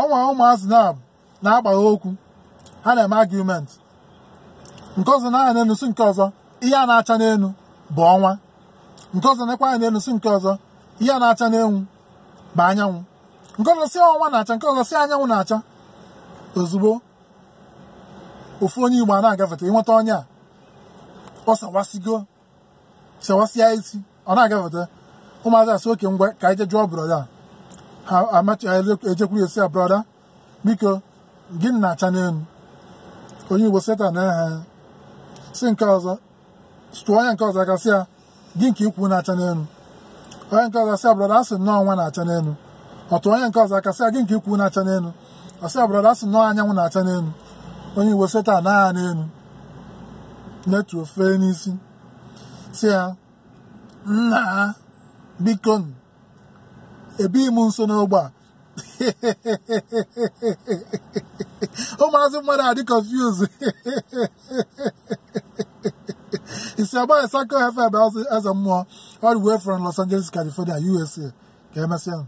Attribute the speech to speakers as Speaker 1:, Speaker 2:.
Speaker 1: Ọnwa ụmụazị na-agbagha okwu, ha na-eme argument. Nke ọzọ na-anya n'elu si nke ọzọ, ihe a na-acha n'elu bụ ọnwa. Nke ọzọ na-ekwe anya n'elu si nke ọzọ, ihe a na-acha n'enwu bụ anyanwụ. Nke ọzọ si ọnwa na-acha, nke ọzọ si anyanwụ na-acha. Ozugbo ofu onye Igbo a na-agafete, ịnweta onye a ọ sawasịgo sawasịa isi, ọ na-agafete. Ụmụazị asị oke ngwa ka anyị je jụọ brọda. Ha ejekwuru esi ya, brọda biko gịnị na-acha n'elu? Onye Igbo seta na ha si nke ọzọ tụọ onye nke ọzọ aka sị ya, gị nke ikwu na-acha n'elu? Onye nke ọzọ sị ya, brọda asị nnọọ ọnwa na-acha n'elu. Ọ tụọ onye nke ọzọ aka sị ya, gị nke ikwu na-acha n'elu? Ọ sị ya, brọda asị nnọọ anyanwụ na-acha n'elu. Onye Igbo seta na ha n'elu netu ofe n'isi sị ya, nna biko ebighị m nso n'ogbe a. Ụmụazị mmadụ adị confused. Isi agba Sako FM eze mmụọ all the way from Los Angeles, California, USA. Ka emesịa.